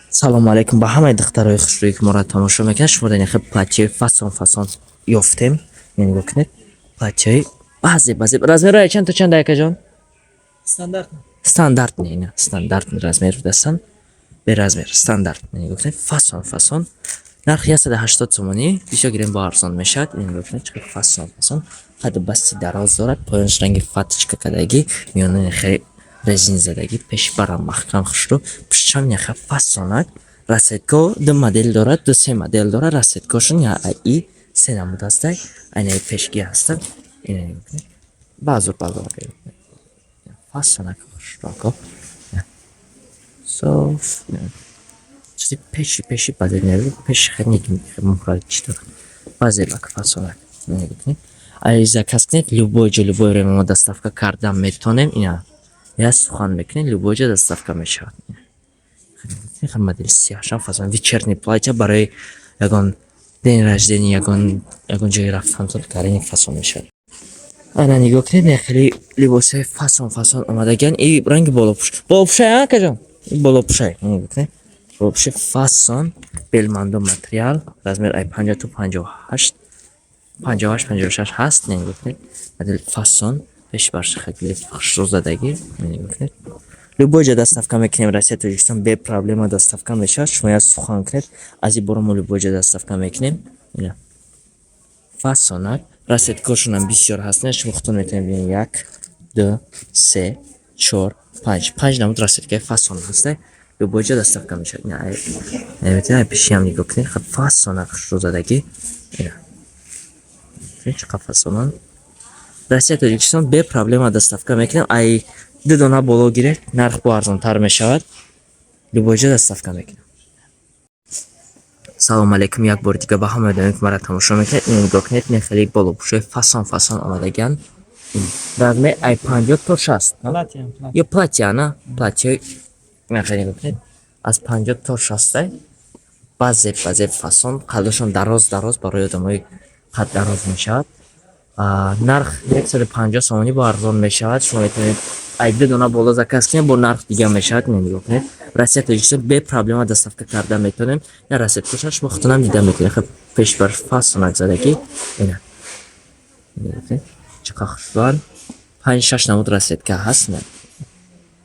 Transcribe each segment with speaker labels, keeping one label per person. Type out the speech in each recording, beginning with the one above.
Speaker 1: Салому алайкум ба ҳамаи духтарои хушрӯе, ки моро тамошо мекунад. Шумо дар ин платье фасон фасон ёфтем. Нигоҳ кунед, платье баъзе баъзе размерҳои чанд то чанд, акаҷон?
Speaker 2: Стандартно.
Speaker 1: Стандартный, ина стандартный размер дастан, безразмер, стандарт. Нигоҳ кунед, фасон фасон, нарх 180 сомонӣ. Бисёр гирем, бо арзон мешавад. Нигоҳ кунед, чӣ қадр фасон фасон, қаду басти дароз дорад, поёнаш ранги фаточка кардагӣ, миёнаи хеле резин задагӣ, пеши барам маҳкам, хушрӯ, пуштшам яха фасонак. Расцветка ду модел дорад, ду се модел дорад. Расцветкошон и се намуд ҳастай, айнаи пешгӣ ҳастанд. Ина нигоҳ кунед, баъзур баъзур фасонак, хушрӯако, соф, чизи пеши пеши баъзе пеши хеле муҳра чӣ дорад, баъзе бак фасонак. Нигоҳ кунед, ай заказ кунед, любой ҷо, любой время мо доставка карда метонем. Ина я сухан мекунед, любой ҷо доставка мешавад. Модели сиёҳшам фасон, вечерний платья, барои ягон день рождения, ягон ҷое рафтан карини фасон мешавад. Ана нигоҳ кунед, не, хеле либосҳои фасон фасон омадагиан. И ранги болопӯш, болопӯшай, акаҷон, болопӯшай. Нигоҳ кунед, болопӯши фасон, белмандо материал, размер ай 50 то 58, 58, 56 ҳаст. Нигоҳ кунед, модели фасон, пеши барши хеле хушрӯ задагӣ. Нигоҳ кунед, любой ҷо доставка мекунем, Россия, Тоҷикистон бе проблема доставка мешавад. Шумо як сухан кунед, аз ин бора мо любой ҷо доставка мекунем. Ина фасонак, расцветкошонам бисёр ҳастанд. Шумо худтон метавонед бинед: як, ду, се, чор, панҷ, панҷ намуд расцветкаи фасон ҳаста. Любой ҷо доставка мешавад. Метавонед пешиам нигоҳ кунед, фасонак, хушрӯ задагӣ. Ина чӣ қадр фасонанд. Россия, Тоҷикистон бе проблема доставка мекунем. Ай ду дона боло гиред, нарх бо арзонтар мешавад. Любой ҷо доставка мекунем. Салому алейкум як бори дига ба ҳамаи одаме, ки маро тамошо мекунед. Ин нигоҳ кунед, ин хеле болопӯшои фасон фасон омадагианд. Размер ай 50 то 60.
Speaker 2: Платье.
Speaker 1: Ё платья, на платья. Хеле нигоҳ кунед, аз 50 то 60-ай, баъзе баъзе фасон, қадашон дароз дароз, барои одамои қад дароз мешавад. Нарх 150 сомонӣ, бо арзон мешавад. Шумо метавонед ай ду дона боло заказ кунед, бо нарх дига мешавад. Нигоҳ кунед, Россия, Тоҷикистон бе проблема доставка карда метавонем. На, расцветкоша шумо худтонам дида метавонед. Хеб, пеш бар фасонак задагӣ. Ина чӣ қадр хушрӯанд. Панҷ, шаш намуд расцветка ҳаст: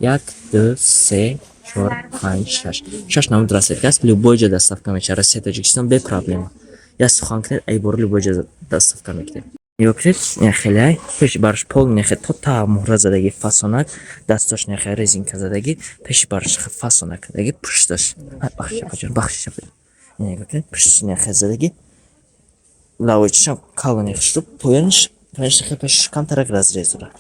Speaker 1: як, ду, се, чор, панҷ, шаш, шаш намуд расцветка аст. Любой ҷо доставка мешавад, Россия, Тоҷикистон бе проблема. Як сухан кунед, ай бора любой ҷо доставка мекунем. Нигоҳ кунед, ин хеле пеши барш пол нехе то та муҳра задагӣ, фасонак, дастош нехе резинка задагӣ, пеши барш фасонак задагӣ, пушташ, бахшиш апаҷон, бахшиш апаҷон. Нигоҳ кунед, пушташ нехе задагӣ, лавочашам калони хушрӯ, поёнаш нехе пешаш камтарак разрез дорад.